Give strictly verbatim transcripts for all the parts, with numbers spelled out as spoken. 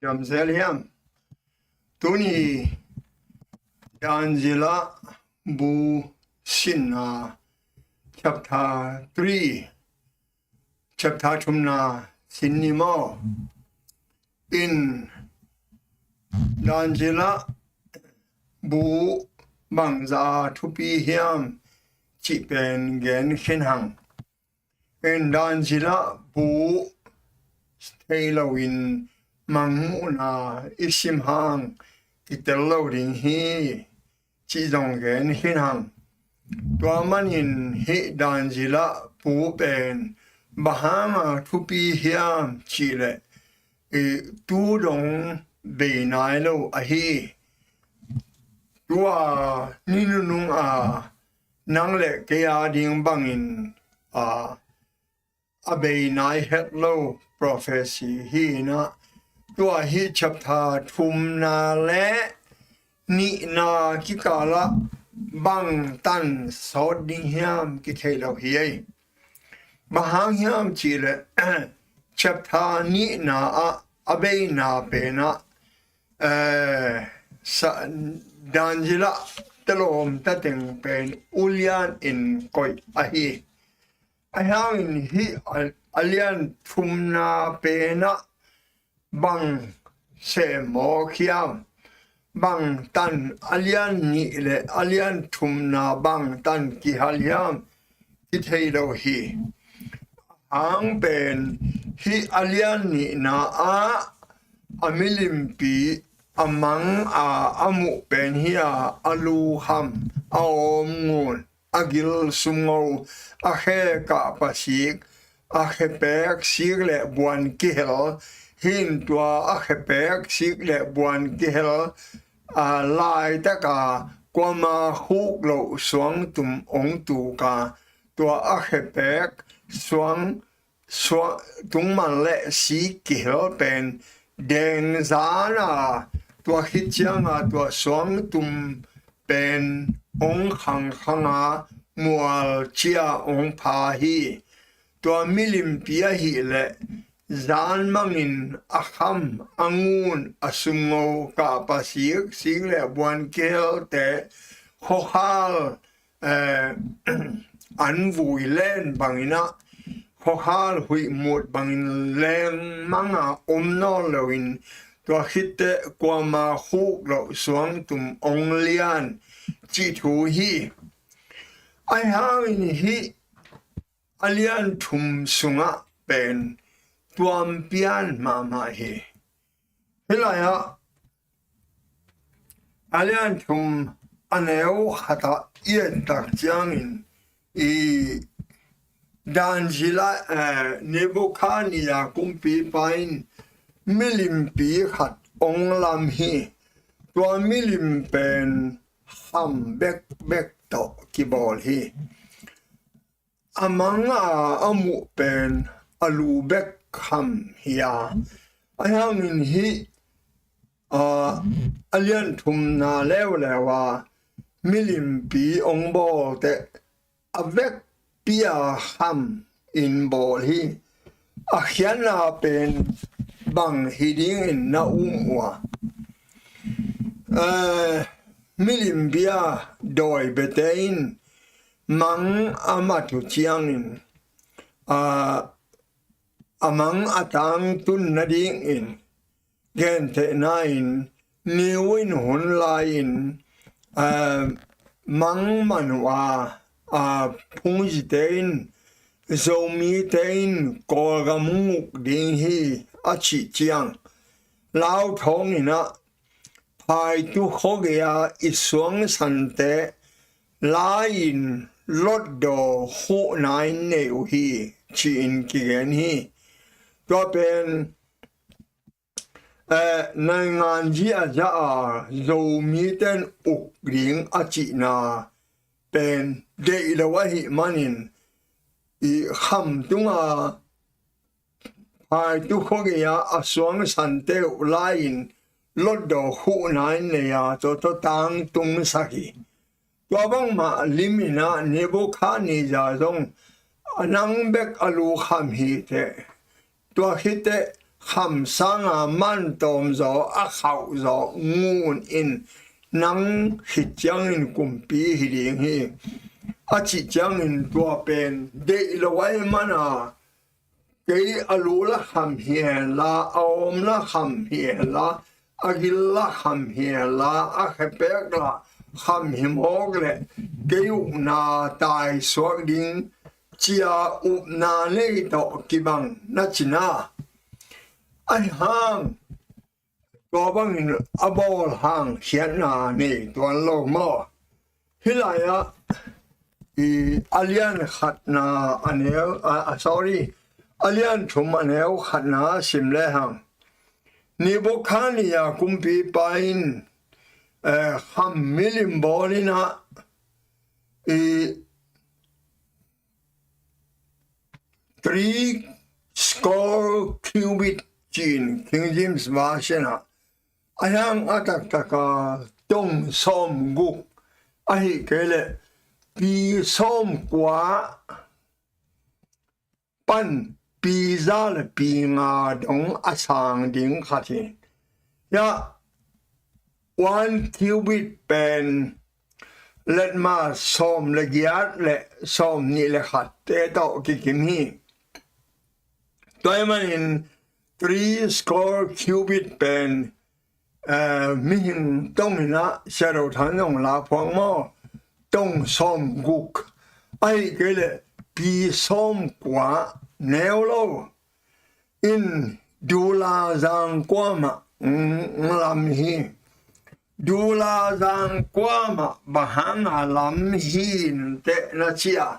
Damzel hiam? Tuni Daniel ah bu sinna chapter three, chapter thumna sin ni maw? In Daniel ah bu bangzah a thupi hiam cih pen gen khin hang. In Daniel ah bu thei loin mangmuhna i sim hang kitel lo ding hi cih zong gen khin hang. Tua manin hih Daniel ah bu pen bang hanga thupi hiam cih leh i tu dong bei nai lo ahi. Tua ni nunung a nang le kei a ding bangin a a bei nai het lo prophecy hi inah, tua hih chapter thumna le nihna kikalah bangtan sawt ding hiam kithei lo hi ei. Bang hang hiam cih leh chapter nihna ah a beina penah eh, sa, Daniel ah telawm tateng pen ulian in koih ahi. Ahi hangin hih a, a lian thumna penah bang sehmawk hiam, bangtan a lian nih le a lian thumna bangtan kihal hiam kithei lo hi. Hang pen hih a lian nihna ah a milimpi a mang a a muh pen hi a, a lukham, a awm ngun, a gil sumngo, a khe kahpa sik, a khepek sik le buan kihel, hih in tua a khepek sik le buan kihel a laitaka kuama khuk loh suangtum ong tuka, tua a khepek suang, suang tungman le sik kihel pen dengzana, tua khit cianga tua suangtum pen ong khangkhanga mual cia ong pha hi. Tua milimpi ahih leh zan mangin a kham, a ngun, a sumngo, kahpa sik, sik le buan kihelte, khuakhal, eh, an vui len banginah, khuakhal huih mut bangin lengmanga om nawn loin, tua khitteh kuama khuk loh suangtum ong lian cih thu hi. Ahi hangin hih a lian thum sungah pen tuampian mahmah hi. Hih lai-ah a lian thum a neu khatah i et tak ciangin i Daniel ah, eh, Nebuchadnezzar kumpipa in milimpi khat ong lam hi. Tua milim pen kham bekbek tawh kibawl hi. A mang a a muh pen a lu bek kham hi a, ahi hangin hih a, a lian thumna leuleu a milimpi ong bawlte a vekpi a kham in bawl hi. A khiatna pen bang hi dingin na um uh a, eh, milim bia dawi bete in mang a mat uh ciangin, a, a mang a tangtun nadingin genthehna in, niu in hun lai-in, a, mang man uh a, a, phungzite in, Zomite in Kawlgam nguk ding hi a cih ciang, lauthawng inah phaitu khuagei-a i suangsante lai-in lotdaw khuhna in nei uh hi, ci-in kigen hi. Tua pen, eh, naingan ziahziah a Zomite in uk ding a cihna pen deih lo ahih manin i kham tunga phaitu khuagei-a a suangsante uh lai-in lotdaw khuhna in nei a, tua tawh tangtungsak hi. Tua bangmah lim inah Nebuchadnezzar zong a nang bek a lu kham hiteh, tua khitteh kham sanga man tawm zaw, a khauh zaw ngun in, nang khit ciangin kumpi hi ding hi, a cih ciangin tua pen deih lo ahih mana, kei a lu la kham hi hen la, a awm la kham hi hen la, a gil la kham hi hen la, a khepek la kham hi mawk leh kei ukna taisuak ding, cia upna nei tawh kibang na cina. Ahi hang tua bangin a bawl hang khiatna nei tuan lo maw? Hih lai-ah i a lian khatna a neu, a, a, sorry, a lian thum a neu khatna sim lehang, Nebukhadnezzar kumpipa in, eh, kham milim bawl in ah, i three score cubit ci-in King James Version ah, a hiang a taktaka tong sawm guk, ahih kei leh pi sawm kua pan pi za le pi nga dong a sang ding khat hi. Hiah one cubit pen letma sawm le giat le sawm nih le khat te tawh kikim hi. Tua ahih manin three score cubit pen, eh, mihing tong in ah, Siadothang zong la phuak maw, tong sawm guk, ahih kei leh pi sawm kua neu lo in, dula zang kua mah, mm, lam hi. Dula zang kua mah bang hanga lam hi inteh na ci a,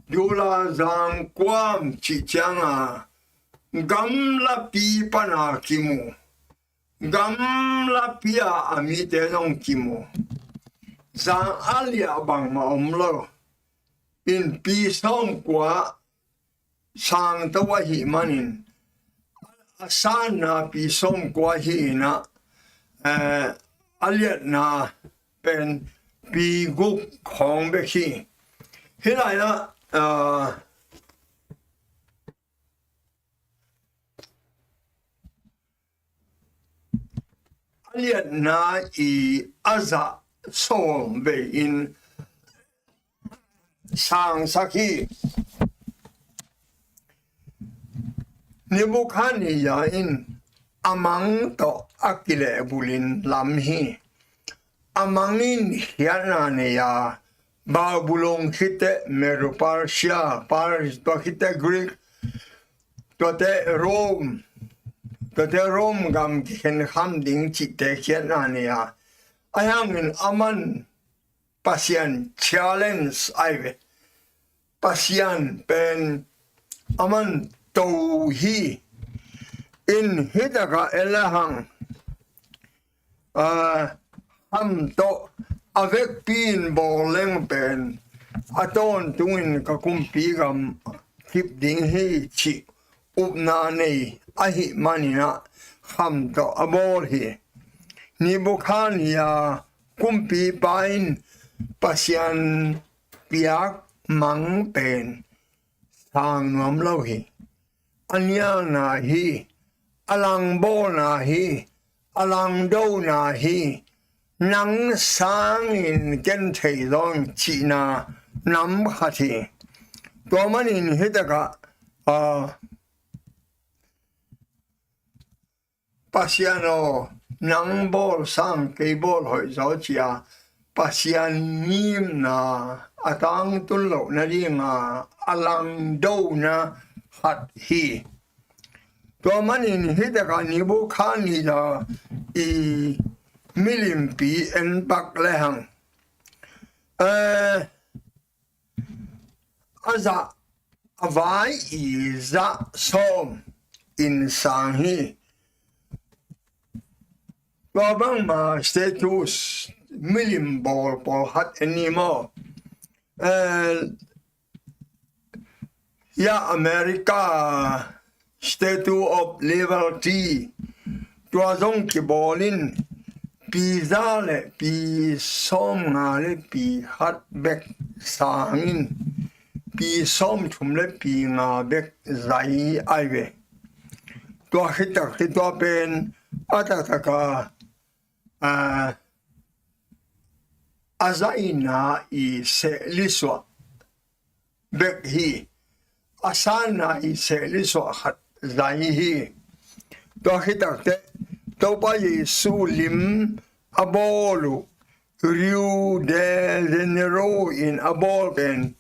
dula zang kuam cih cianga gamlapi pana kimu, gamlapi-a a mite zong kimu, zang a liah bangmah om lo in, pi sawm kua sang to ahih manin, a sanna pi sawm kua hi in ah, eh, a liatna pen pi guk khawng bek hi. Hih lai-ah, eh, a liatna i a zah sawm vei in sangsak hi. Nebukhadnezzar in a mang tawh a kilehbulhin lam hi. A mang in khiatna nei a, Babylon khit teh, Medo-Persia, Pers-, tua khit teh Greek, tuate Rome, tuate Rome gam kikhenkham ding cihte khiatna nei a, ahi hangin aman Pasian challenge ahi ve. Pasian pen aman to hi. In hih takah en lehang, ah, kham tawh a vekpi in bawl leng pen a tawntungin ka kumpi gam kip ding hi cih upna nei ahih manin ah kham tawh a bawl hi. Nebukhadnezzar kumpipa in Pasian piak mang pen sang nuam lo hi. A nialna hi, a langbawlna hi, a langdona hi, nang sangin ken thei zaw ing cihna nam khat hi. Tua manin hih takah, ah, Pasian aw, nang bawl sang kei bawl hoih zaw ci a, Pasian ngimna a tangtun loh nadinga a langdona khat hi. Tua manin hih takah Nebukhadnezzar i milimpi en pak lehang, eh, a zah, a vai i zah sawm in sang hi. Tua bangma statues, milim bawl pawlkhat en ni maw? Eh, ya America Statue of Liberty, tua zong kibawl in, pi za le pi sawm nga le pi khat bek sang in, pi sawm thum le pi nga bek zai ahi ve. Tua khit takte tua pen a taktak a, a, a zaina i sehlisuah bek hi. A sanna i sehlisuah khat zai hi. Tua khit takte Topa Jesu lim a bawl uh, Rio de Janeiro in a bawl pen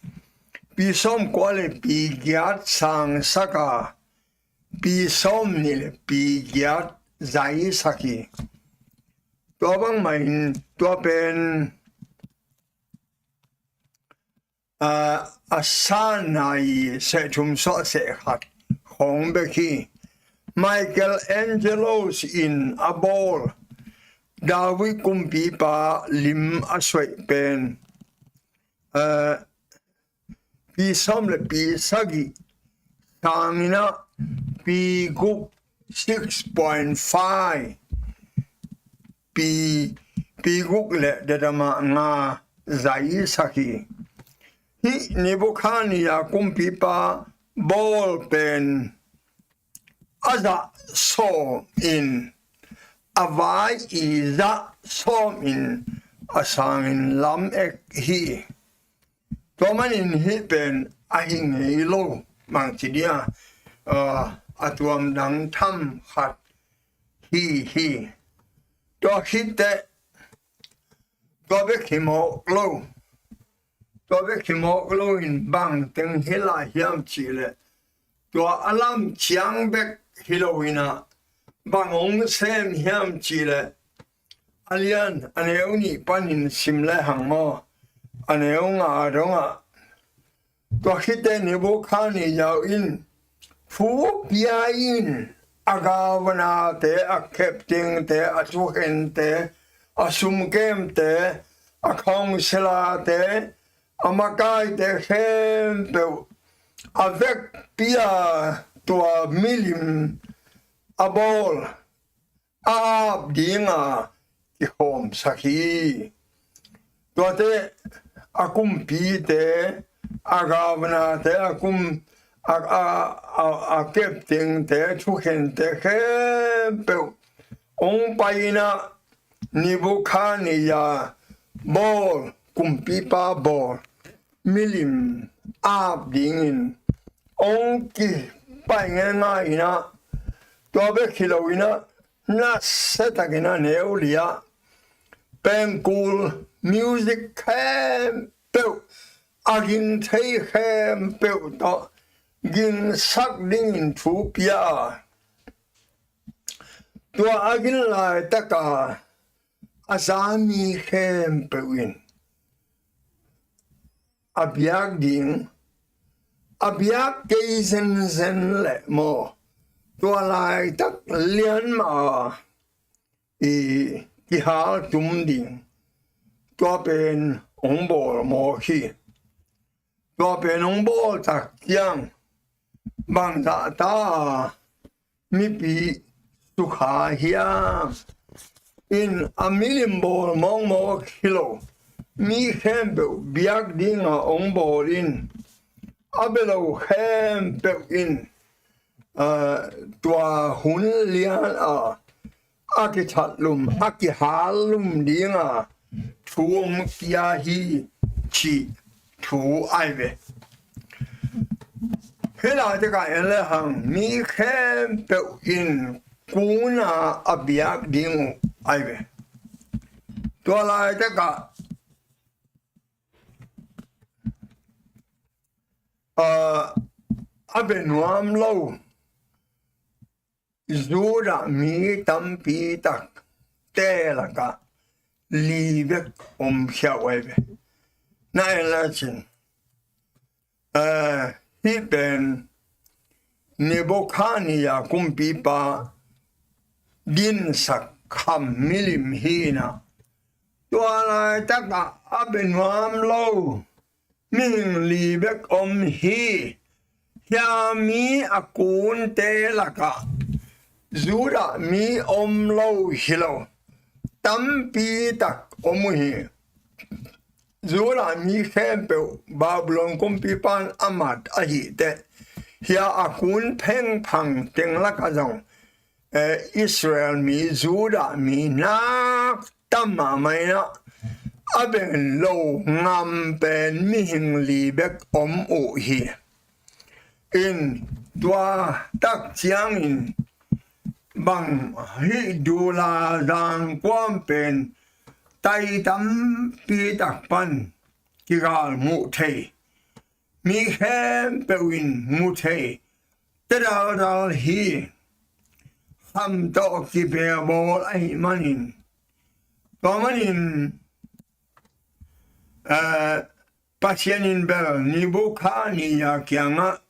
pi sawmkua le pi giat sangsak a, pi sawmnih le pi giat zaisak hi. Tua bangmah in tua pen, a, a sanna i sehthum suah sehkhat khawng bek hi. Michelangelos in a bawl David kumpipa lim a suaih pen, a, pi sawm le pi sagih sangin ah, pi guk, six point five, pi, pi guk le dedama nga zaisak hi. Hih Nebukhadnezzar kumpipa bawl pen a zah sawm in, a vai i zah sawm in a sangin lam ek hi. Tua manin hih pen a hi ngei lo, mangci dia, a, a tuam dang tham khat hi hi. Tua khit teh tua bek hi mawk lo. Tua bek hi mawk loin bang teng hi lai hiam cih leh, tua a lam ciang bek hi loin ah, bang hong sem hiam cih leh, a lian a neu nih panin sim le hang maw, a neu nga dongah, tua khit teh Nebukhadnezzar in thu pia in, a governor-te, a captain-te, a thukhente, a sumkemte, a councillor-te, a makaite khempeuh a vekpi-a tua milim a bawl, a ap dinga kikhawmsak hi. Tuate a kumpite, a governor-te, a kum, a, a, a, a captain-te, thukhente khempeuh hong pai in ah, Nebukhadnezzar bawl, kumpipa bawl milim ap dingin hong kipai ngeingai in ah, tua bek hi loin ah, nasia takin a neu li-ah pengkul, music khempeuh, a gin thei khempeuh tawh ginsak dingin thu pia a, tua a gin laitaka a za mi khempeuh in a biak ding, a biak kei zenzen leh maw, tua laitak lian mah a i kihal tum ding, tua pen hong bawl mawk hi. Tua pen hong bawl tak ciang bangzah ta a mipi sukha hiam? In a milim bawl mawkmawk hi lo, mi khempeuh biak dinga hong bawl in, a bia lo khempeuh in, aa, tua hun lian a a kithat lum, a kihal lum dinga thu hong pia hi cih thu ai ve. Hih laitakah en le hang mi khempeuh in kuna a biak ding uh ai ve. Tua laitakah, aa, a bia nuam lo Judah mi tampi takte lakah li bek om khiau ai ve. Na en le cin, eh, hih pen Nebukhadnezzar kumpipa dinsak kham milim hi in ah, tua laitakah a bia nuam lo mihing li bek om hi. Hih mi a kunte lakah Judah mi om lo hi lo, tampi tak om uh hi. Judah mi khempeuh Babylon kumpipa in a mat ahih teh, hih a kun phengphang teng lakah zong Israel mi, Judah mi nak tam mahmah in ah, a beng lo ngam pen mihing li bek om uh hi. In tua tak ciangin bang hih dula zangkuam pen tai tampi tak pan kigal muh thei, mi khempeuh in mu thei, tedaldal hi. Kham tawh kipia bawl ahih manin, tua manin, eh, Pasian in bel Nebukhadnezzar kiangah,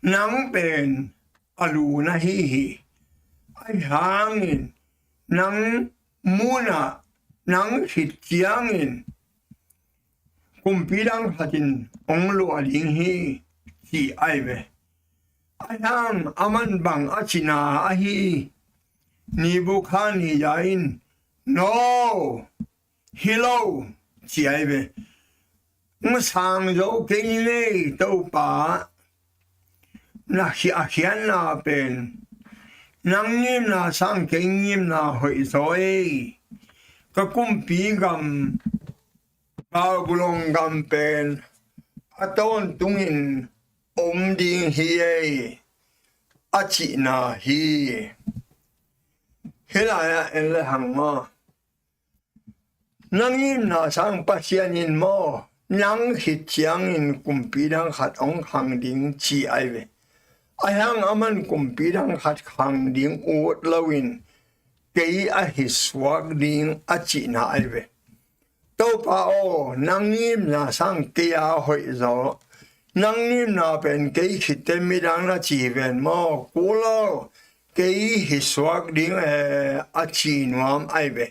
nang pen a lu na hi hi. Ahi hangin nang munah nang khit ciangin kumpi dang khat in hong luah ding hi, ci ahi ve. Ahi hang aman bang a cihna ahi, Nebukhadnezzar in, no, hi lo, ci ahi ve. Ng sang zo kei ngei, Topa, na khia a khiatna pen nang ngimna sang kei ngimna hoih zaw ei. Ka kumpi gam Babylon gam pen a tawntungin om ding hi ei, a cihna hi. Hih lai-ah en le hang maw, nang ngimna sang Pasian in maw, nang khit ciangin kumpi dang khat hong khang ding, ci ahi ve. Ahi hang aman kumpi dang khat khang ding ut loin kei a hi suak ding, a cihna ahi ve. Topa aw, nang ngimna sang kei a hoih zaw. Nang ngimna pen kei khitte midang na ci ven maw, kul aw, kei hi suak ding e, a ci nuam ahi ve.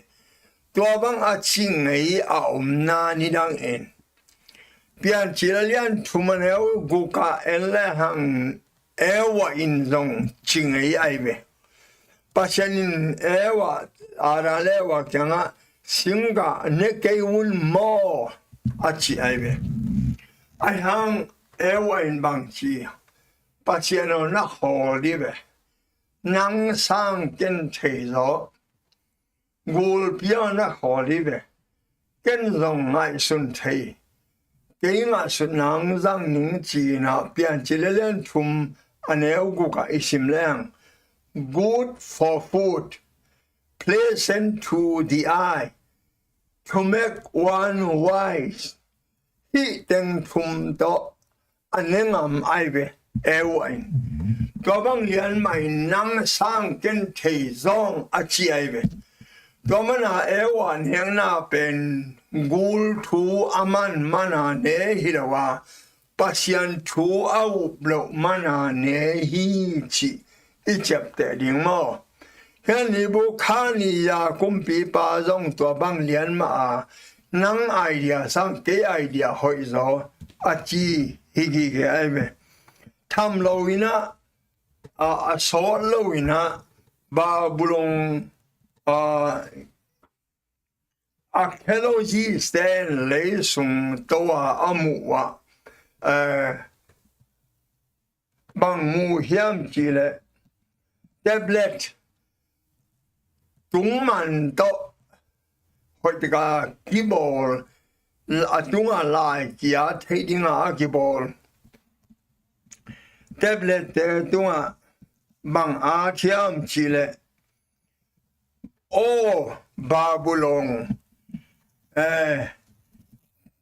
Tua bang a ci ngei a omna nidang in Piancil a lian thum a neu gukah en le hang Eva in zong ci ngei ahi ve. Pasian in Eva, Adam le Eva kiangah, singgah ne kei un maw, a ci ahi ve. Ahi hang Eva in bang ci, Pasian aw, na khawl dih ve. Nang sang ken thei zaw. Gulpi aw, na khawl dih ve. Ken zong ngaihsun thei, kei ngaihsutna hong zang ning, ci-in ah Piancil a lian thum a neu gukah i sim leng, good for food, pleasant to the eye, to make one wise, hih teng thum tawh a ne ngam ahi ve, Eva in. Tua bang lian mah in nang sang ken thei zaw, a ci ahi ve. Tua mana Eva nekna pen gul thu a man mana ne hi lo a, Pasian thu a up loh mana ne hi cih i ciapteh ding maw? Hih Nebukhadnezzar kumpipa zong tua bang lian mah a, nang idea sang kei idea hoih zaw, a ci hi gige ahi ve. Tham lo in ah, a, a sawt lo in ah, Babylon, a, archaeologist-te in lei sung to a, a muh ah, eh, bang mu hiam cih leh tablet tungman tawh hoih taka kibawl, a tungah lai kia thei dinga a kibawl tablet-te tungah bang a thiam cih leh, aw Babylon, eh,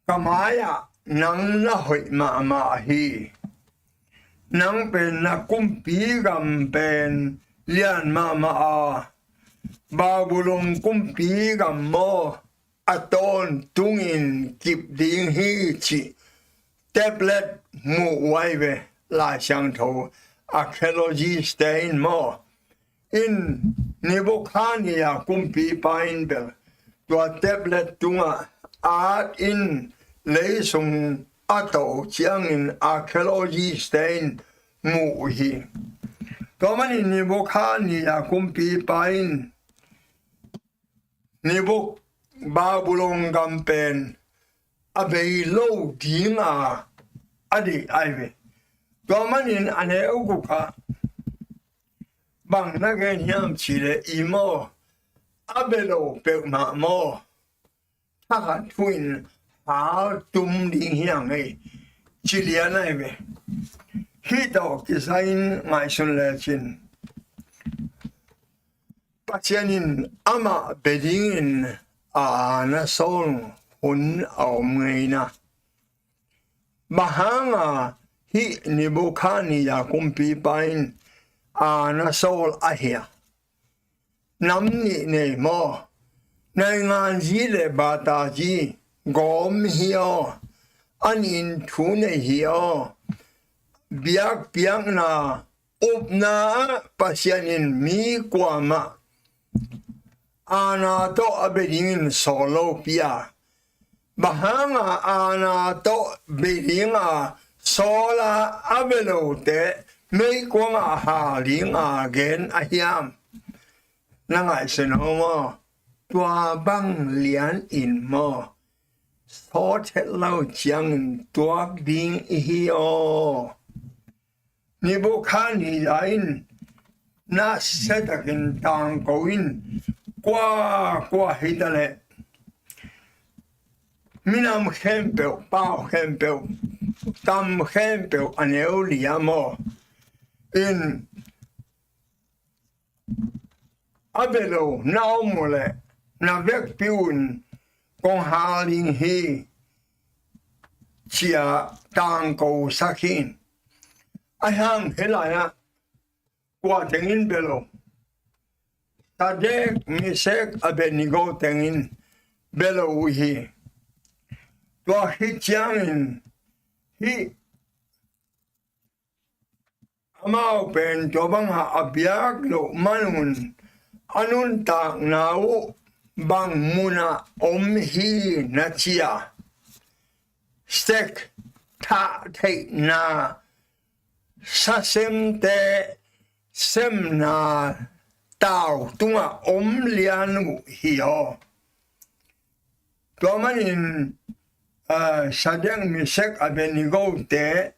ka mai-ah nang na hoih mahmah hi. Nang pen na kumpi gam pen lian mahmah a, Babylon kumpi gam maw, a tawntungin kip ding hi cih tablet mu uh ahi ve, Lai Siangtho archaeologist-te in maw. In Nebukhadnezzar kumpipa in bel tua tablet tungah at in lei sung a to ciangin archaeologist-te in mu uh hi. Tua manin Nebukhadnezzar kumpipa in Nebuk-, Babylon gam pen a bei lo dinga a deih ahi ve. Tua manin a neu gukah Bang na gen hiam cih leh i maw, a bia lo peuhmah maw, thakhat thu-in hal tum ding hi hang ei, ci lian ahi ve. Hih tawh kisai-in ngaihsun lecin, Pasian in amah bia dingin a na sawl hun a om ngei na. Bang hanga hih Nebukhadnezzar kumpipa in a na sawl ahia? Nam nih nei maw? Nainganzi le batazi gawm hi aw. A nih in thu nei hi aw. Biakpiakna upna ah Pasian in mi kuamah aana tawh a bia dingin sawl lopi a, bang hanga aana tawh bia dinga sawla a bia lote meikuangah hal dinga gen a hiam? Na ngaihsun aw maw, tua bang lianin maw, sawt het lo ciangin tuak ding i hi aw. Nebukhadnezzar in nasiatakin tangko in, kua kua hi ta leh minam khempeuh, pau khempeuh, tam khempeuh, a neu li a maw, in a bia lo na om uh leh na vekpi un kong hal ding hi, ci-a tangko sak hi. Ahi hang hih lai-ah kua teng in bia lo? Sadrak, Mesak, Abednego teng in bia lo uh hi. Tua khit ciangin hih amau pen tua banga a biak loh manun a nuntakna uh bang munah om hi na ci a, stek, thah theihna, sasemte semna tau tungah om lian uh hi aw. Tua manin, ah, Sadrak, Mesak, Abednego te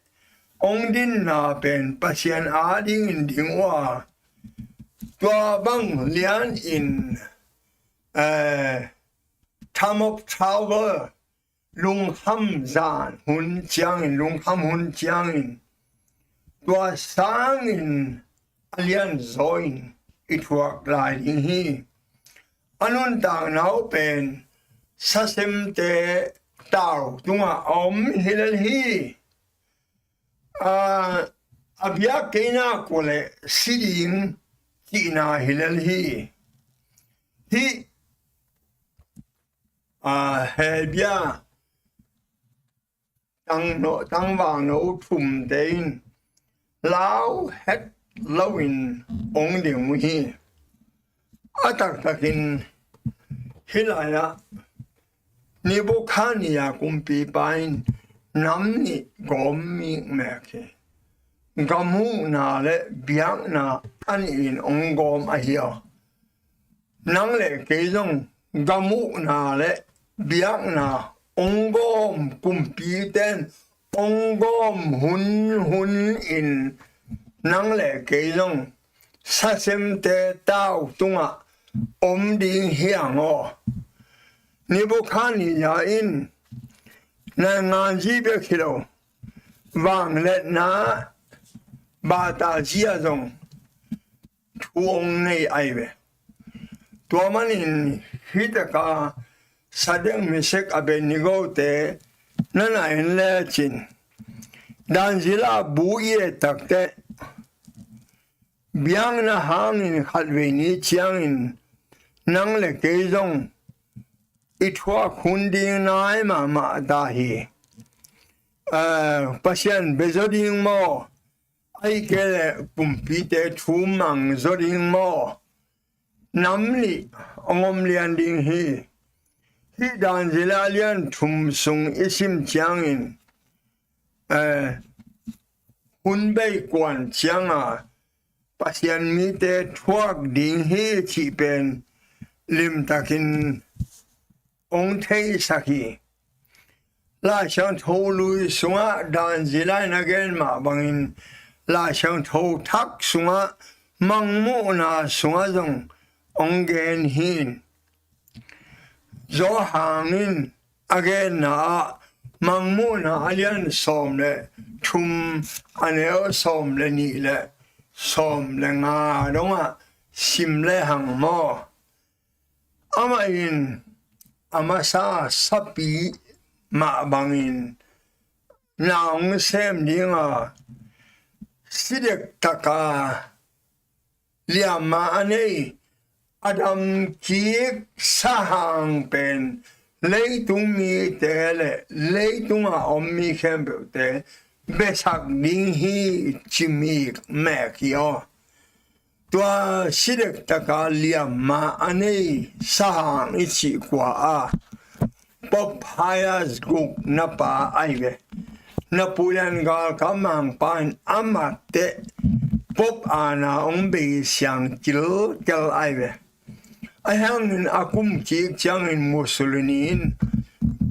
hong dinna pen Pasian adingin ding uh a, tua bang lianin, eh, time of trouble, lungkham zan hun ciangin, lungkham hun ciangin, tua sangin a lianzaw in i thuak lai ding hi. A nuntakna uh pen sasemte tau tungah a om hi lel hi. A, a biak kei nak uh leh si ding cihna hi lel hi. Hih, a, Hebru tang no, tangval no thumte in lau het loin hong ding uh hi. A taktakin hih lai-ah Nebukhadnezzar kumpipa in nam nih gawm mikmek hi. Gam huhna le biakna a nihin hong gawm ahi a, nang le kei zong gam huhna le biakna hong gawm, kumpite in hong gawm hunhun in nang le kei zong sasemte tau tungah om ding hi hang aw. Nebukhadnezzar in nainganzi bek hi lo, vangliatna, batazi-a zong thu hong nei ahi ve. Tua manin hih taka Sadrak, Mesak, Abednego te na na en lecin, Daniel a bu i et takteh, biakna hangin khatvei ni ciangin nang le kei zong i thuak hun ding nai mahmah ta hi. Eh, Pasian bia zaw ding maw, ahih kei leh kumpite thu mang zaw ding maw, nam nih hong om lian ding hi. Hih Daniel a lian thum sung i sim ciangin, eh, hun bei kuan cianga Pasian mite thuak ding hi cih pen limtakin hong theisak hi. Laisiangtho lui sungah Daniel in a gen mah bangin Laisiangtho thak sungah Mangmuhna sungah zong hong gen hi. Johan in a genna ah, Mangmuhna a lian sawm le thum, a neu sawm le nih le sawm le nga dongah sim le hang maw. Amah in a masa sapi mah bangin na hong sem ding a, si dektaka liamma a nei, a dam kik sahang pen leitung mite le leitunga om mi khempeuhte besak ding hi, ci mi mek hi aw. Tua si dektaka liamma a nei sahang i cih kua a, Pope Pius gukna pa ahi ve. Napoleon galkap mangpa in amah teh Pope aana hong bei siang kilkel ahi ve. Ahi hangin a kum kik ciangin Mussolini in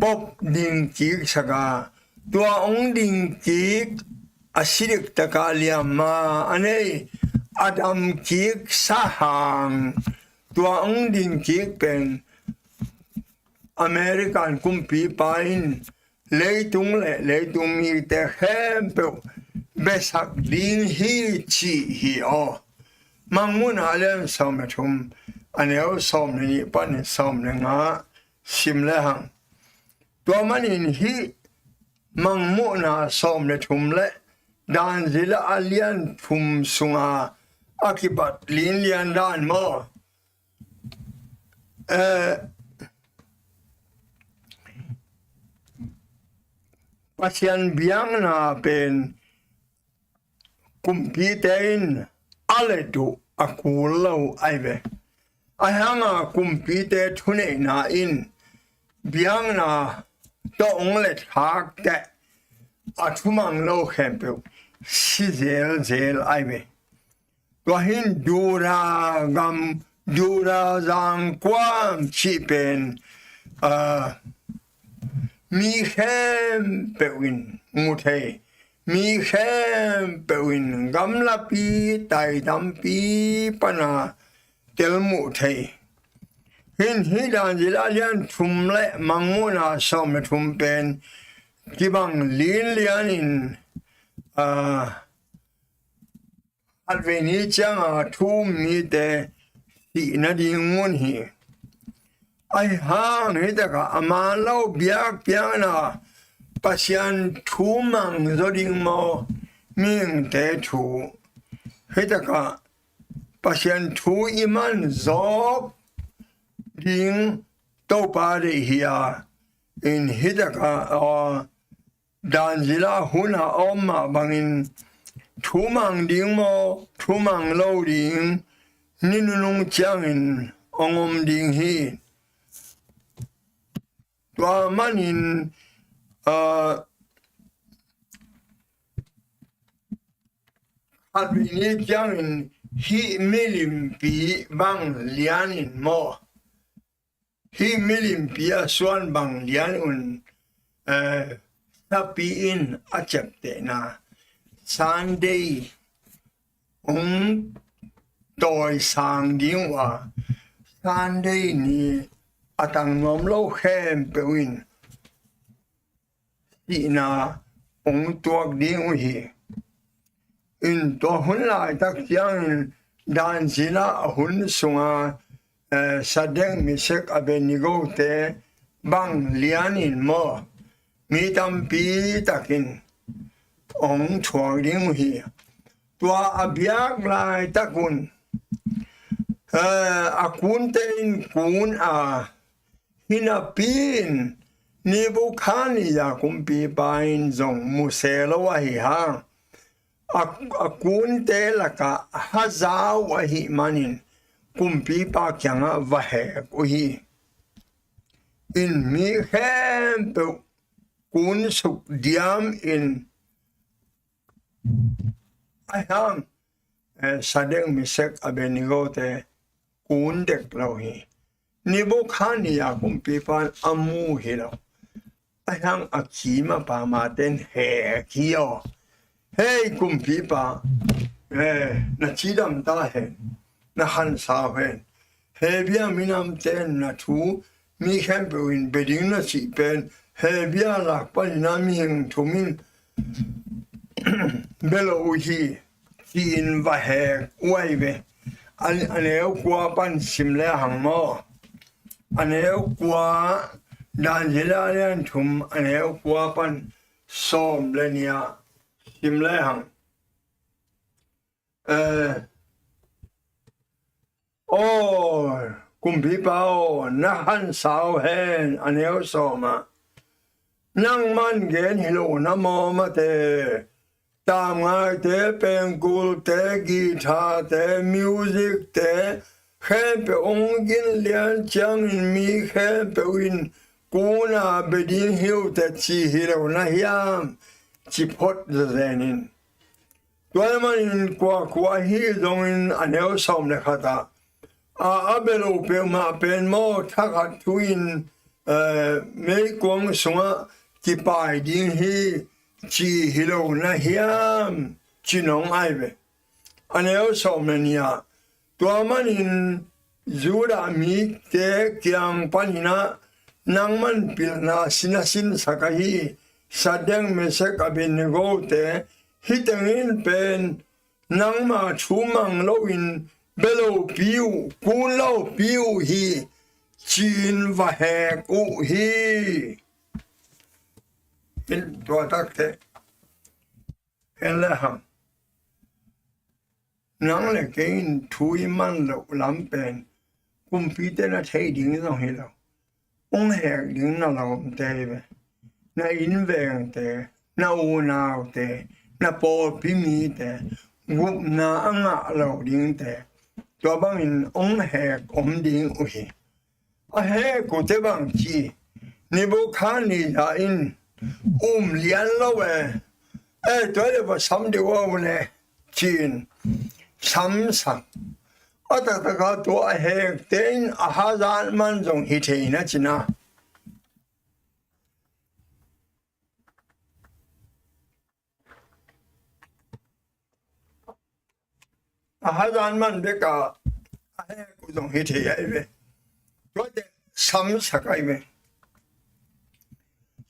Pope ding kik sak a, tua hong ding kik, a si dektaka liamma a nei, a dam kik sahang, tua hong ding kik pen American kumpipa in leitung le leitung mite khempeuh besak ding hi, ci hi aw. Mangmuhna a lian sawm le thum, a neu sawm le nih panin sawm le nga sim le hang. Tua manin hih Mangmuhna sawm le thum le Danzila a lian thum sunga a kibat linlian dan maw? Eh, Pasian biakna pen kumpite in a let uh a kul lo ahi ve. Ahi hanga kumpite thuneihna in biakna tawh hong let khak teh a thumang lo khempeuh si zelzel ahi ve. Tua hin Judah gam, Judah zangkuam cih pen, ah, mi khempeuh in mu thei, mi khempeuh in gamlapi taitampi pana tel muh thei. Hin hih Danzila lian thum le Mangmuhna sawm le thum pen kibang linlian in, ah, khatvei ni cianga thu um mite sih nading mun hi. Ahi hang hitakah a man lo biakpiakna Pasian thu mang zaw ding maw, mihingte thu? Hitakah Pasian thu i man zawk ding Topa deih hi a, in hitakah, aw, Danzila hun a om mah bangin thu mang ding maw, thu mang lo ding, ni nunung ciangin hong om ding hi. Tua manin, ah, khatvei ni ciangin hih milimpi bang lianin maw, hih milimpi a suan bang lian un, eh, sapi in a ciaptehna Sunday hong tawisang ding uh a, Sunday ni a tang nuam lo khempeuh in sihna hong tuak ding uh hi. In tua hun laitak ciangin Danzila a hun sunga, eh, Sadek, Mesek, Abednego te bang lianin maw, mi tampi takin hong thuak ding uh hi. Tua a biak laitak un, eh, a kunte in kun a, hi napi in Nebukhadnezzar kumpipa in zong mu se lo ahi hang, a, a kunte lakah haza uh ahih manin kumpipa kiangah va hek uh hi. In mi khempeuh kun suk diam in, ahi hang, eh, Sadek, Mesek, Abednego te kun dek lo hi. Nebukhadnezzar kumpipa in a mu hi lo. Ahi hang a kim a pamate in hek hi aw. Hei kumpipa, eh, na cidam ta hen, na khansau hen. Hebia minamte in na thu mi khempeuh in bia ding na cih pen Hebia lak panin a mihing thum in bia lo uh hi, ci-in va hek uh ahi ve. A, a neu kua pan sim le hang maw? A neu kua, Daniel a lian thum, a neu kua pan sawm le nih ah sim le hang. Eh, aw, kumpipa aw, na khansau hen, a neu sawm ah. Nangman gen hi lo na maw mate, tamngaite, pengkulte, guitar-te, music-te, khempeuh hong gin lian ciangin mi khempeuh in kun a bia ding hi uh teh ci hi lo na hiam, ci phot zazen in. Tua ahih manin kuakua ahi zongin a neu sawm le khat ah, a, a bia lo peuhmah pen maw, thakhat thu-in, eh, meikuang sungah kipai ding hi, ci hi lo na hiam, ci nong ahi ve. A neu sawm le nih ah, tua manin Judah mite kiang panin ah nangman pilna sin a sinsak ahi Sadrak, Mesak, Abednego-te, hih teng in pen nangma thu mang loin bia lopi uh, kun lopi uh hi, ci-in va hek uh hi. In tua tak teh, en le hang. Nang le kei in thu i man loh lam pen kumpite na thei ding zong hi lo. Hong hek ding na lawmte hi ve. Na innvengte, na unaute, na pawlpi mite, gupna a ngah lo dingte, tua bangin hong hek om ding uh hi. A hek uh teh bang ci, Nebuchadnezzar in um lian lo e, eh, tua le va sam deuh aw le, ci-in samsak. A taktak a tua a hekte in a hazat man zong hi thei na ci na. A hazat man bek a, a hek uh zong hi thei ahi ve. Tua teh samsak ahi ve.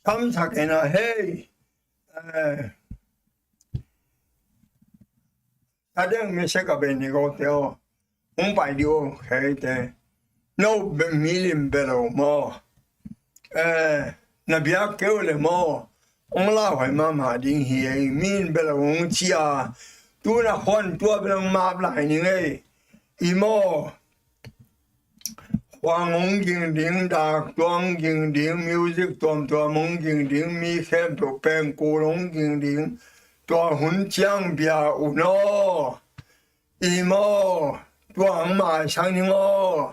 Samsak in a, hei, eh, Sadrak, Mesak, Abednego-te aw, hong pai dih aw, hei te. No milim bia lo maw? Eh, na biak kei uh le maw, hong lauhuai mahmah ding hi ei. Mi in bia lo hong ci a, tu-in a khuan tua bia lo hong map lai ning ei. I maw, khuang hong ging ding, dak tuang ging ding, music tuamtuam hong ging ding, mi khempeuh pengkul hong ging ding. Tua hun ciang bia un aw. I maw, tua hong maisak ning aw.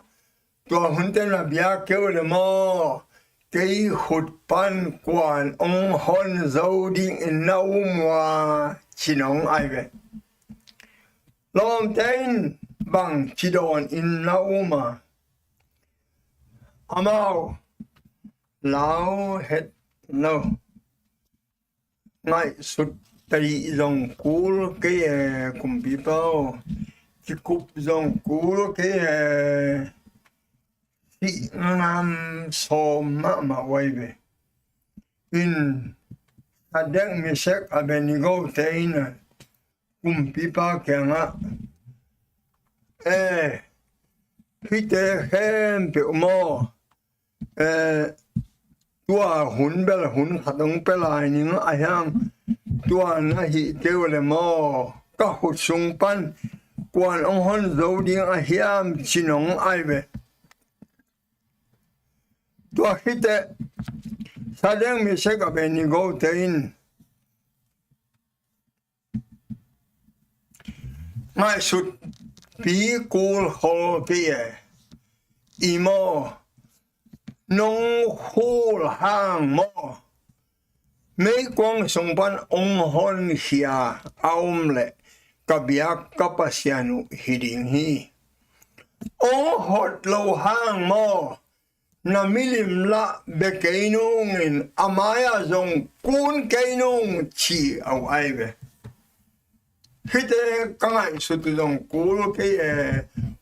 Tua hun teh na biak kei uh le maw, kei khut pan kuan hong hon zo dingin na um ua, ci nong ahi ve. Lawmte in bang ci dawnin na um a, amau lau het lo. Ngaihsut tadih zong kul kei e, kumpipa aw. Kikup zong kul kei e. Sih ngam sawm mahmah uh ahi ve. In Sadrak, Mesak, Abednego-te in a kumpipa kiangah, eh, hihte khempeuh maw, eh, tua hun bel hun khat hong pia lai ning a hiang, tua na hih kei uh le maw, ka khut sung pan kuan hong hon zo ding a hiam, ci nong ahi ve. Tua khit teh Sadrak, Mesak, Abednego-te in ngaihsutpi kul khol kei e. I maw, nong khul hang maw, meikuang sung pan hong honkhia a om leh ka biak ka Pasian uh hi ding hi. Hong hot lo hang maw, na milim lah bia kei nungin, a mai-ah zong kun kei nung, ci a uh ahi ve. Hihte ka ngaihsut uh zong kul kei e,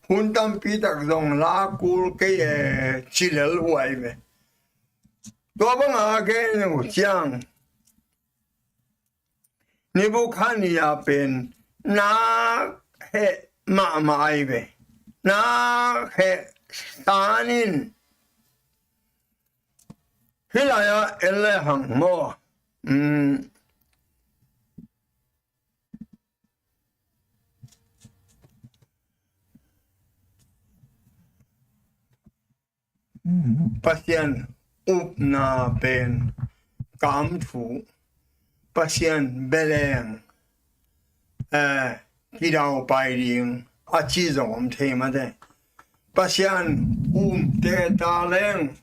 hun tampi tak zong la kul kei e, ci lel huai ve. Tua banga gen uh ciang Nebukhadnezzar pen nak heh mahmah ai ve. Nak heh san in hih lai-ah en le hang maw. Pasian upna pen kamthu, Pasian beleng, eh, kidaupai ding a ci zong om thei mate. Pasian umte ta leng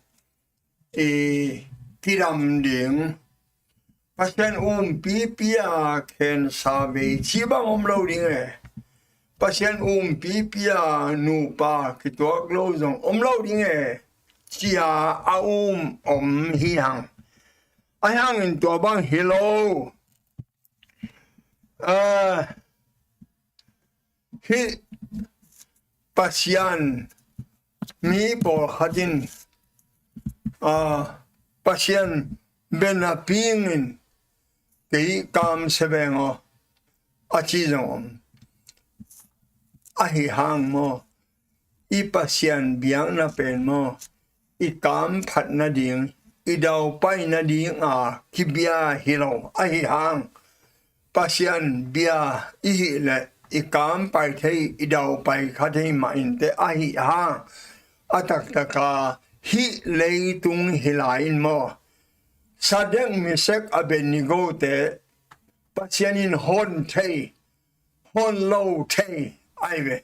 i kidam ding. Pasian umpipi a khensa vei ci bang om lo ding e. Pasian umpipi a nupa kituak lo zong om lo ding e, ci-a a um om hi hang. Ahi hangin tua bang hi lo. Ah, hih Pasian mi pawlkhat in, ah, Pasian bia napi in kei kamsia veng aw a ci zong om. Ahi hang maw, i Pasian biakna pen maw, i kamphat nading, i daupai nading a kibia hi lo. Ahi hang Pasian bia i hih leh i kampai thei, i daupai kha thei mah inteh. Ahi hang a taktaka hih leitung hi lai in maw, Sadrak, Mesak, Abednego te Pasian in hon thei, hon lo thei ai ve.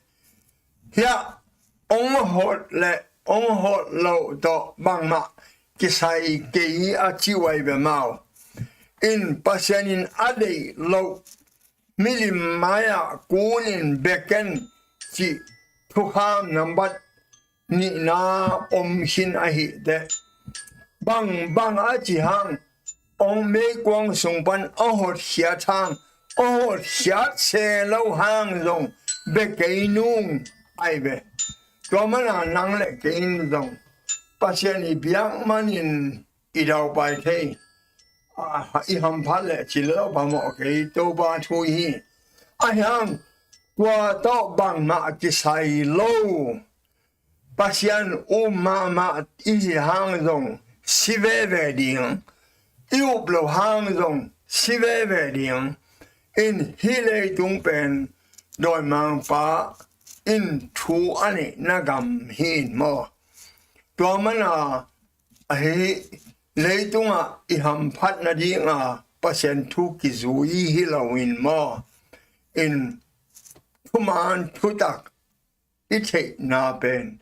Hiah ong hot le ong hot lo tawh bangmah kisai kei a ci uh ai ve maw. In Pasian in a deih loh milim mai-ah kun in bia ken cih thukham nambat nihna om khin ahih teh, bang bang a ci hang, ong meikuang sung pan a hotkhiat hang, a hotkhiat se lo hang zong bia kei nung ai ve. Tua mana nang le kei in zong Pasian i biak manin i daupai thei, a, i hamphat le cil lo phamawh kei, Topa thu hi. Ahi hang tua tawh bangmah kisai lo, Pasian um mahmah i hi hang zong si veve ding, i up lo hang zong si veve ding. In hih leitung pen dawimangpa in thu a neihna gam hi in maw. Tua mana ahi leitungah i hamphat nadinga Pasian thu kizui hi lo in maw. In thuman thutak i theihna pen,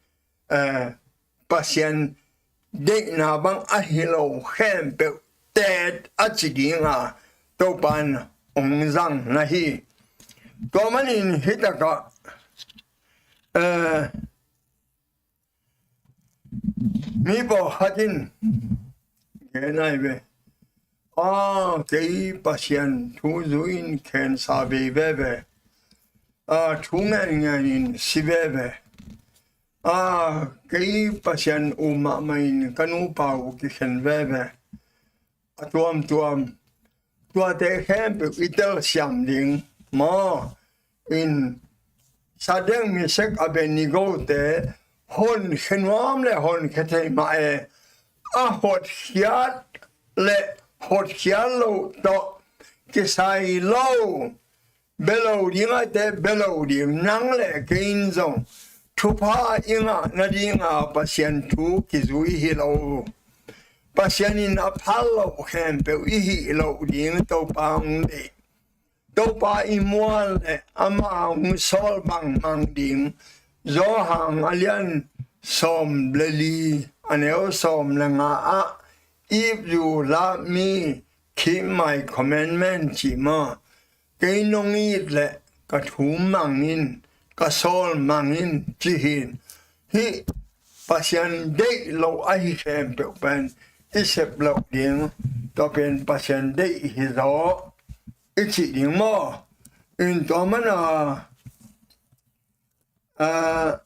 eh, Pasian deihna bang ahi lo khempeuh teet a ci dinga Topa in ong zang na hi. Tua manin hitakah, eh, mi pawlkhat in gen ai ve. A, kei Pasian thu zui in khensa veve. A, thu ngen ngen in si veve. A, kei Pasian um mahmah in ka nupa uh kikhen veve. A tuamtuam tuate khempeuh i telsiam ding maw. In Sadrak, Mesak, Abednego te honkhia nuam le honkhia thei mah e. A hotkhiat le hotkhiat lo tawh kisai lo. Bia lo ding a te bia lo ding, nang le kei in zong thupha i ngah nadinga Pasian thu kizui hi lo. Pasian in a phal lo khempeuh i hih loh ding Topa hong deih. Topa i mual le ama hong sawl bangmang ding. Johan a lian sawm le li, a neu sawm le nga ah, "Ip zu lap mi, keep my commandment," ci maw. Kei nong it le ka thu mang in, ka sawl mang in ci hi. Hih Pasian deih lo ahi khempeuh pen i sep loh ding, tua pen Pasian deih hi zaw i cih ding maw. In tua mana, a,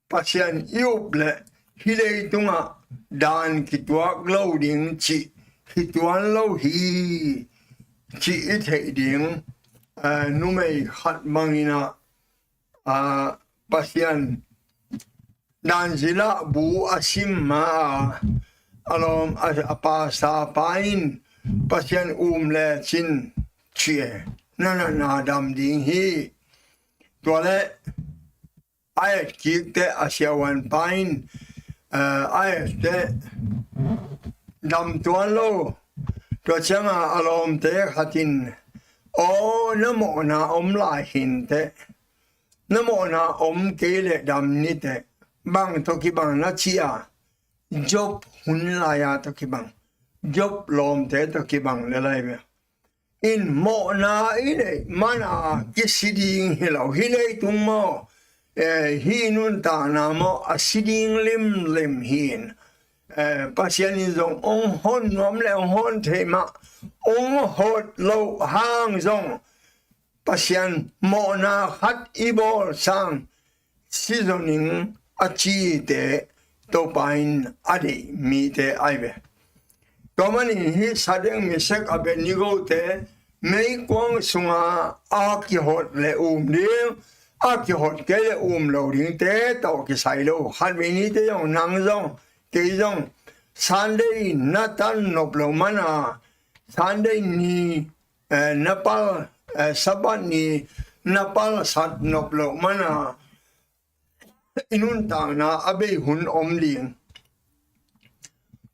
Pasian i up le hih leitungah dan kituak lo ding cih hi tuan lo hi cih i theih ding, a, numei khat bangin a, a, Pasian dan zilah bu a sim ma a, a lawm a, a pasa pa in Pasian um le cin ci e, na na na dam ding hi. Tua le a et kik teh a siavuan pa in, eh, a et teh dam tuan lo. Tua ciangin a lawmte khat in, aw, na mawhna om lai hi inteh, na mawhna om kei leh dam ni teh, bang tawh kibang na ci a, Job hun lai-a tawh kibang, Job lawmte tawh kibang le lai ve. In mawhna i neih mana kisi ding hi lo, hih leitung maw, eh, hih nuntakna maw, a si ding limlim hi in, eh, Pasian in zong hong hon nuam le hong hon thei mah, hong hot loh hang zong Pasian mawhna khat i bawl sang si zo ning a cite Topa in a deih mite ahi ve. Tua manin hih Sadrak, Mesak, Abednego-te meikuang sunga a kihot le um ding, a kihot kei le um lo dingte tawh kisai lo. Khatvei nite zong, nang zong, kei zong, Sunday na tan nop lo mana, Sunday ni, eh, na pal, eh, Sabbath ni na palsat nop loh mana i nuntakna a bei hun om ding.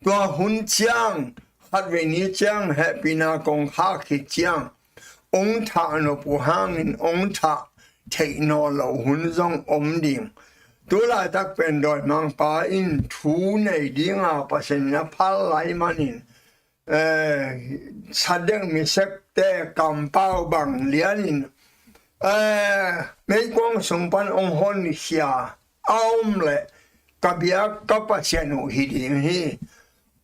Tua hun ciang, khatvei ni ciang, hehpihna kong khak khit ciang, hong thah nop uh hangin hong thah theih nawn loh hun zong om ding. Tu laitak pen dawimangpa in thu nei dinga Pasian in a phal lai manin, eh, Sadrak, Mesak-te kampau bang lianin, eh, meikuang sung pan hong honkhia a om leh ka bia ka Pasian uh hi ding hi.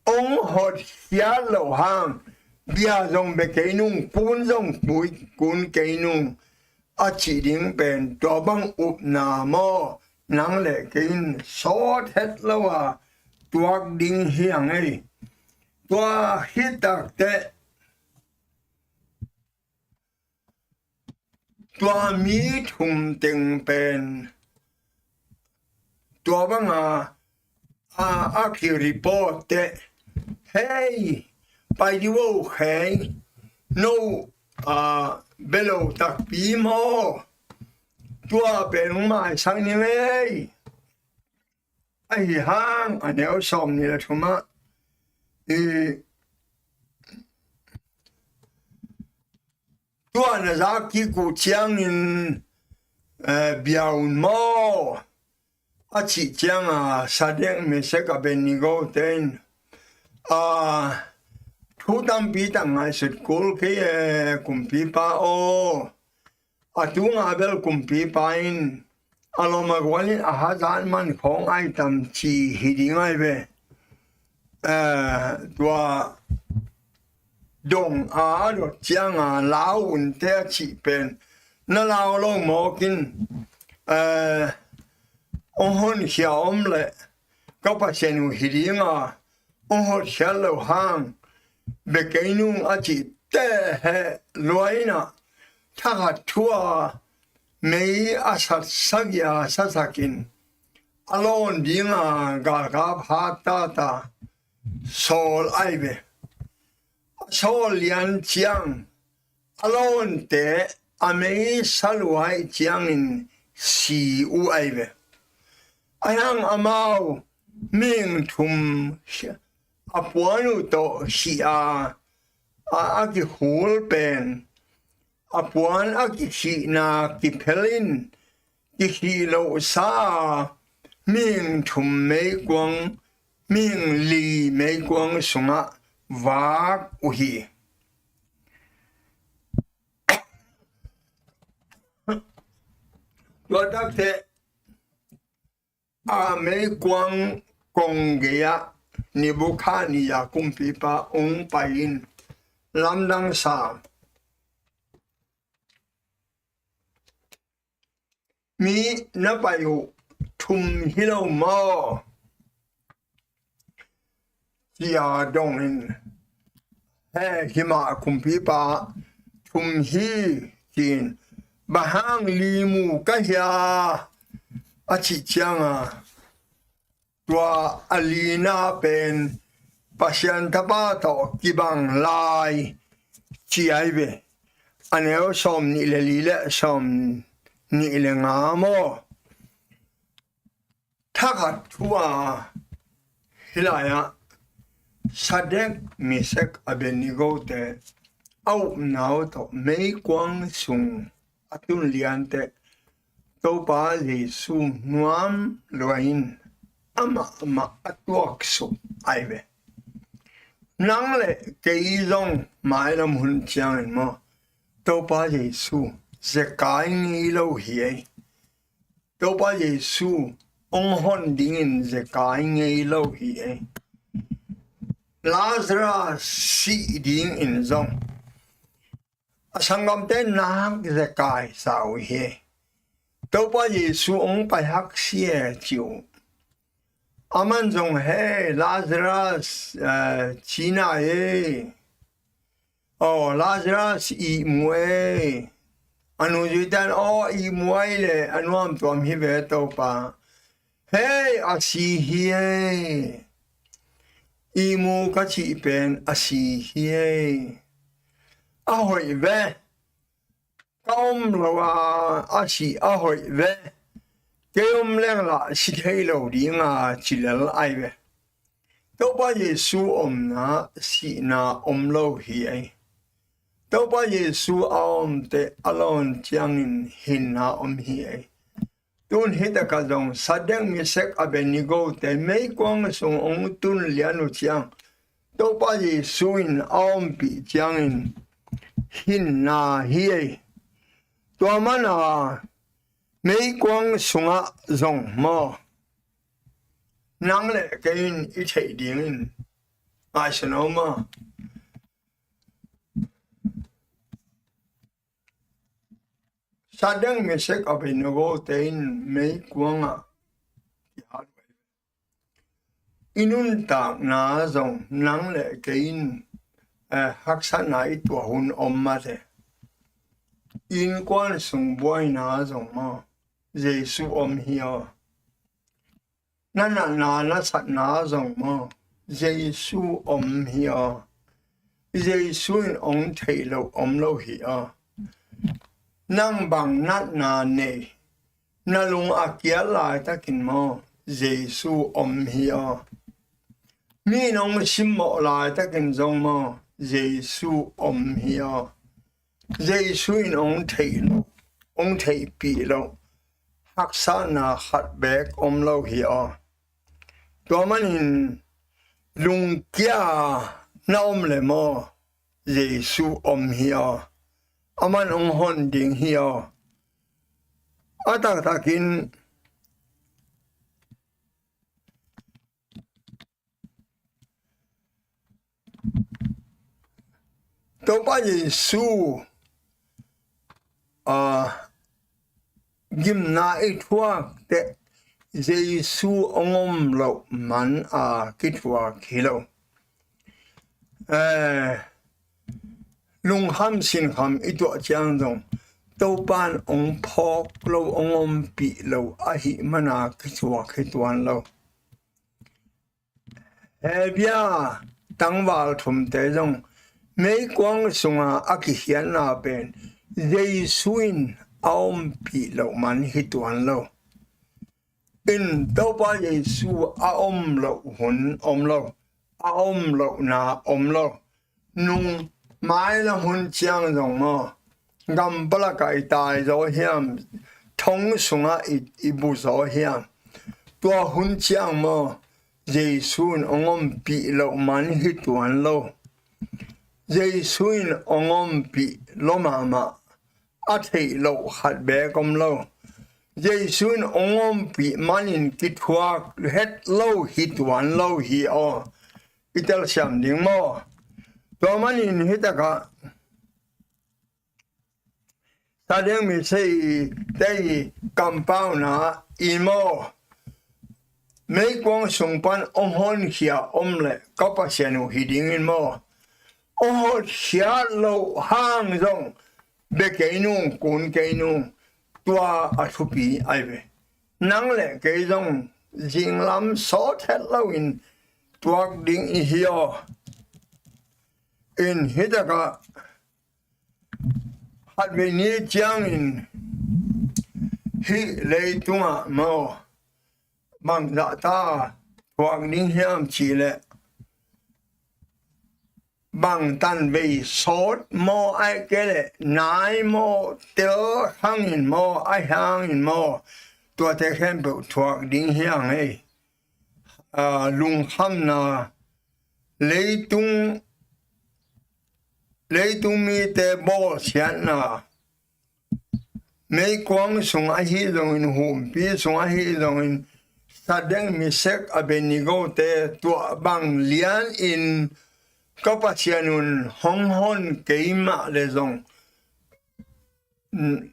Hong hotkhiat loh hang bia zong bia kei nung, kun zong kun kei nung a cih ding pen tua bang upna maw, nang le kei in sawt het lo a tuak ding hi hang ei. Tua hi takteh tua mi thum teng pen tua banga a, a ki-report teh, hei, pai di vo hei, no, a, bia lo takpi maw, tua pen hong maisak ni vei. Ahi hang a neu sawm nih le thumah, i, tua na za kik uh ciangin, eh, bia un maw, a cih cianga Sadrak, Mesak, Abednego-te in, a, thu tampi tak ngaihsut kul kei e, kumpipa aw. A tunga bel kumpipa in a lawm a gualin a hazat man khawng ai tam ci hi ding ai ve. Eh, tua dong a a dot cianga lau unte a cih pen na lau lo mawkin, eh, hong honkhia om leh ka Pasian uh hi dinga, hong hotkhiat loh hang bia kei nung a cih teh heh lua in ah, thakhat thu a mei a satsak a sasakin a lawn dinga galkap hattata sawl ai ve. A sawl lian ciang a lawnte a mei sa lua ahih ciangin si uh ai ve. Ahi hang amau mihing thum a puan uh tawh khih a, a, a kihul pen, a puan a kikhihna kiphel in kikhih lohsa a, mihing thum meikuang, mihing li meikuang sungah vak uh hi. Tua takteh a meikuang kong gei-ah Nebukhadnezzar kumpipa hong pai in lamdang sa, mi na pai uh thum hi lo maw? Ci-a dong in, he, hi mah kumpipa thum hi, ci-in, bang hang li mu ka hia? A cih cianga, tua a lina pen Pasian Tapa tawh kibang lai ci ai ve. A neu sawm nih le li le sawm nih le nga maw? Thakhat thu-a, hih lai-ah Sadrak, Mesak, Abednego-te a upna uh tawh meikuang sung a tun lian teh Topa Jesu nuam lua in amah mah a tuaksuk ai ve. Nang le kei zong mailam hun ciangin maw, Topa Jesu zekai ngei lo hi ei. Topa Jesu hong hon dingin zekai ngei lo hi ei. Lazarus sih dingin zong a sanggamte nak zekai sa uh hi ei. Topa Jesu hong pai hak si e ci uh. Aman zong, hei Lazarus, eh, cina ei. Aw Lazarus ihmu ei. A nungzuite in, aw ihmu ai le a nuamtuam hi ve Topa. Hei a si hi ei. Ihmu ka cih pen a si hi ei. A hoih ve. Ka om lo a, a si a hoih ve. Kei om leng lah si thei lo dinga ci lel ai ve. Topa Jesu omna sihna om lo hi ei. Topa Jesu a om teh a lawn ciangin hinna om hi ei. Tun hi takah zong Sadrak, Mesak, Abednego-te meikuang sung hong tun lian uh ciang Topa Jesu in a ompih ciangin hinna hi ei. Tua mana meikuang sungah zong maw, nang le kei in i theih dingin ngaihsun aw maw? Sadrak, Mesak, Abednego-te in meikuangah i nuntakna zong nang le kei in, eh, haksatna i tuah hun om mate. Innkuan sung buaina zong maw, Jesu om hi aw. Na natna na satna zong maw, Jesu om hi aw. Jesu in hong theih loh om lo hi aw. Nang bang natna nei, na lung a kiat laitakin maw, Jesu om hi aw. Mi in hong simmawh laitakin zong maw, Jesu om hi aw. Jesu in hong theih loh, hong theihpih loh haksatna khat beek om lo hi aw. Tua manin lungkia na om le maw, Jesu om hi aw. Aman hong hon ding hi aw. A taktakin Topa Jesu, a, gimna i thuak teh Jesu hong om loh man a kithuak hi lo. Eh, lungkham sinkham i tuah ciang zong Topa in hong phawk lo, hong ompih lo ahih mana kithuak hi tuan lo. Hebru tangval thumte zong meikuang sunga a kikhiatna pen Jesu in a ompih loh man hi tuan lo. In Topa Jesu a om loh hun om lo, a om lohna om lo. Nung mailam hun ciang zong maw, gam palakah i tai zaw hiam, thong sungah i, i bu zaw hiam, tua hun ciang maw, Jesu in hong ompih loh man hi tuan lo. Jesu in hong ompih lo mahmah, a theih loh khat beek om lo. Jesu in hong ompih manin kithuak het lo hi tuan lo hi aw. I telsiam ding maw? Tua manin hi takah Sadek Mesekte i kampauna in maw, meikuang sung pan hong honkhia om leh ka Pasian uh hi dingin maw, hong hotkhiat loh hang zong bia kei nung, kun kei nung, tua a thupi ahi ve. Nang le kei zong zinglam sawt het loin tuak ding i hi aw. In hi takah khatvei ni ciangin hih leitungah maw, bangzah ta thuak ding hiam cih leh, bang tanvei sawt maw, ahih kei leh nai maw, tel hangin maw, ahi hangin maw, tuate khempeuh thuak ding hi hang ei. Aa, lungkhamna, leitung, leitung mite bawlsiatna, meikuang sung ahi zongin, humpi sung ahi zongin, Sadek, Mesek, Abednego te tua bang lianin ka Pasian un hong hon kei mah leh zong, n-,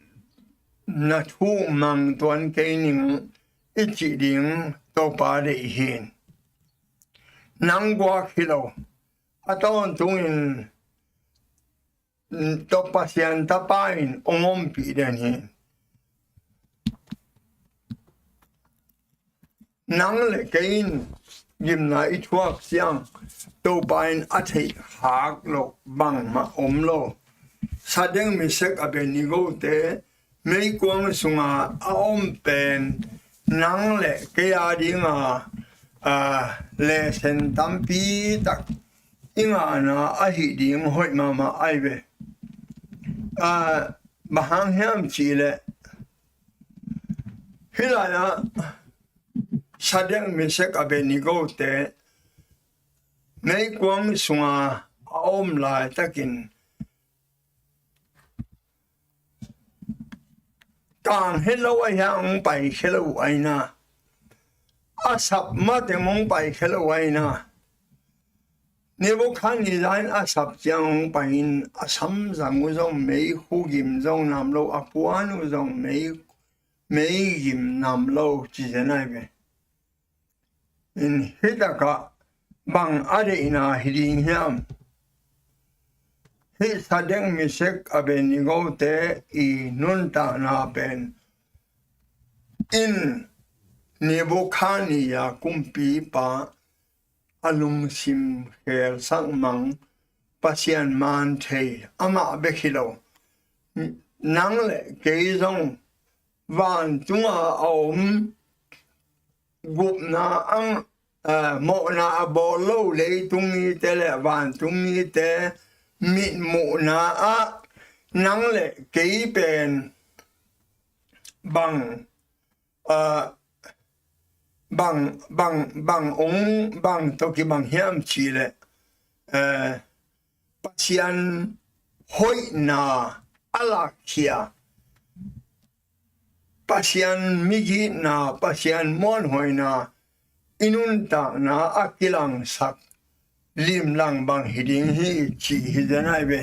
na thu mang tuan kei ning i cih ding Topa deih hi. Nang guak hi lo, a tawntungin, mm, Topa Pasian Tapa in hong ompih den hi. Nang le kei in gimna i thuak ciang Topa in a theih khak loh bangmah om lo. Sadek, Mesek, Abednego te meikuang sunga a om pen nang le kei a dinga, aa, lesson tampi tak i ngahna ahi ding hoih mahmah ahi ve. Aa, bang hang hiam cih leh, hih lai-ah Sadek, Mesek, Abednego te meikuang sunga a om laitakin kang het lo ahi hang hong paikhia lo uh ahi na, a sap mateng hong paikhia lo uh ahi na. Nebukhadnezzar in a sap ciang hong pai-in a samzang uh zong mei khugim zong nam lo, a puan uh zong mei, mei gim nam lo ci zen ahi ve. In hih takah bang a deihna hi ding hiam? Hih Sadek, Mesek, Abednego te i nuntakna pen in Nebukhadnezzar kumpipa a lungsim khelsak mang, Pasian man thei amah bek hi lo. Nang le kei zong vantunga a om gupna ang, eh, mawhna a bawl lo leitung mite le vantung mite mitmuhna ah nang le kei pen bang, eh, bang, bang, bang ong, bang tawh kibang hiam cih leh, eh, Pasian hoihna a lakkhia, Pasian migitna, Pasian muanhuaina i nuntakna a kilangsak limlang bang hi ding hi cih hi zen ahi ve.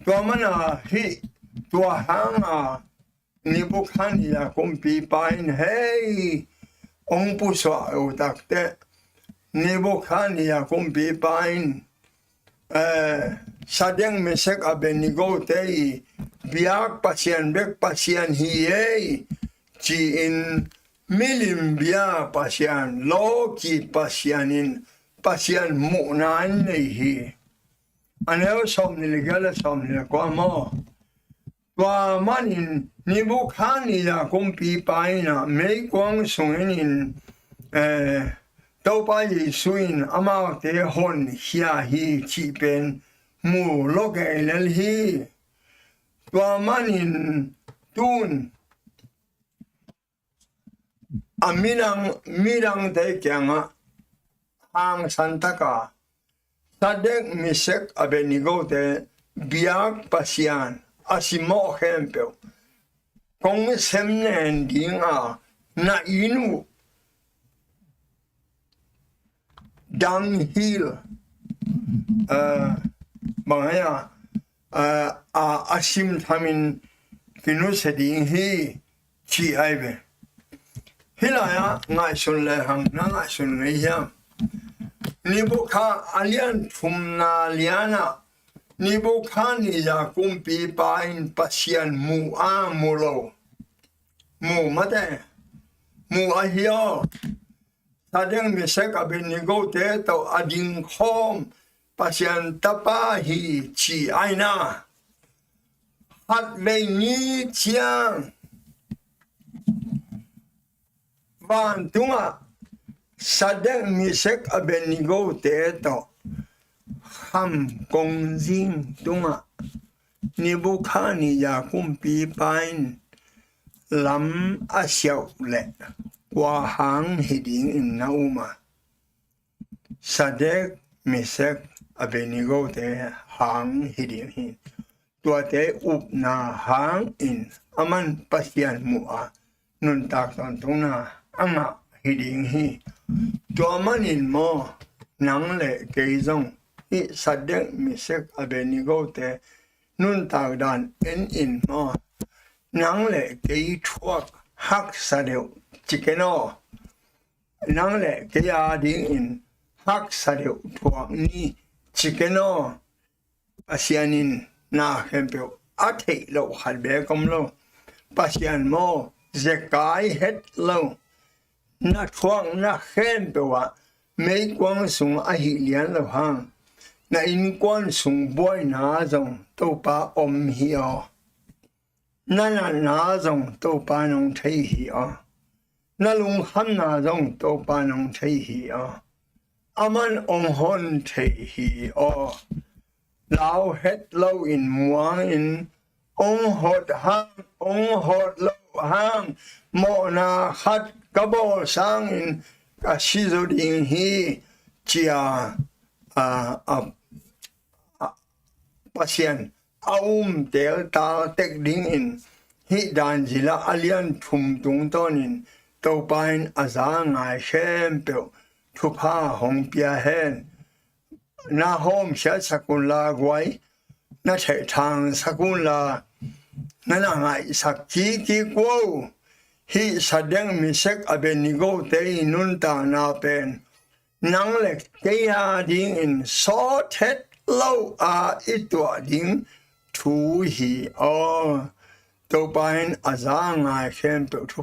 Tua mana hih, tua hanga Nebukhadnezzar kumpipa in hei ong pusuah uh takteh, Nebukhadnezzar kumpipa in, eh, Sadek, Mesek, Abednego te i biak Pasian bek Pasian hi ei ci-in, milim bia Pasian, lawki Pasian in Pasian muhna in nei hi. A neu sawmnih le giat le sawmnih le kua maw. Tua manin Nebukhadnezzar kumpipa in ah meikuang sungin in, eh, Topa Jesu in amaute honkhia hi cih pen mu lo kei lel hi. Tua manin tun a midang, midangte kiangah hangsan taka Sadek, Mesek, Abednego te biak Pasian a simawh khempeuh kong sem nen dinga na inn uh, dung hill, eh, bang hia, a, a, a simthamin kinusia ding hi, ci ai ve. Hih lai-ah ngaihsun lehang na ngaihsun ngei hiam? Nebukhadnezzar a lian thumna lianah Nebukhadnezzar kumpipa in Pasian mu a mu lo? Mu mate, mu ahi aw. Sadek, Mesak, Abednego te tawh a dingkhawm Pasian tapa hi ci aina. Khatvei ni ciang vantungah Sadek, Mesak, Abednego te tawh kham kongzing tungah Nebukhadnezzar kumpipa in lam a siauh leh kua hang hi dingin na um a? Sadek, Mesak, Abednego te hang hi ding hi. Tuate upna hangin aman Pasian mu a, nuntak tawntungna a ngah hi ding hi. Tua manin maw, nang le kei zong hih Sadek, Mesak, Abednego te nuntak dan en in maw, nang le kei thuak haksa deuh ci ken aw. Nang le kei a dingin haksa deuh thuak ni ci ken aw. Pasian in na khempeuh a theih loh khat beek om lo. Pasian maw, zekai het lo. Na thuakna khempeuh ah meikuang sung ahi lian lo hang, na innkuan sung buaina zong Topa om hi aw. Na natna zong Topa nong thei hi aw. Na lungkhamna zong Topa nong thei hi aw. Aman ong hon thei hi aw. Lau het loin muangin, ong hot hang, ong hot lo hang, mawhna khat ka bawl sangin ka si zo ding hi, ci a, a, a, a, Pasian a um teltal tek dingin hih Dan zila a lian thum tungtawnin Topa in a za ngai khempeuh thupha hong pia hen. Na hawmkhiatsak unla guai, na theihthangsak unla, na na ngaihsak kikik uh. Hih Sadek, Mesak, Abednego te i nuntakna pen nang le kei a dingin sawt het lo a i tuah ding thu hi aw. Topa in a za ngai khempeuh thu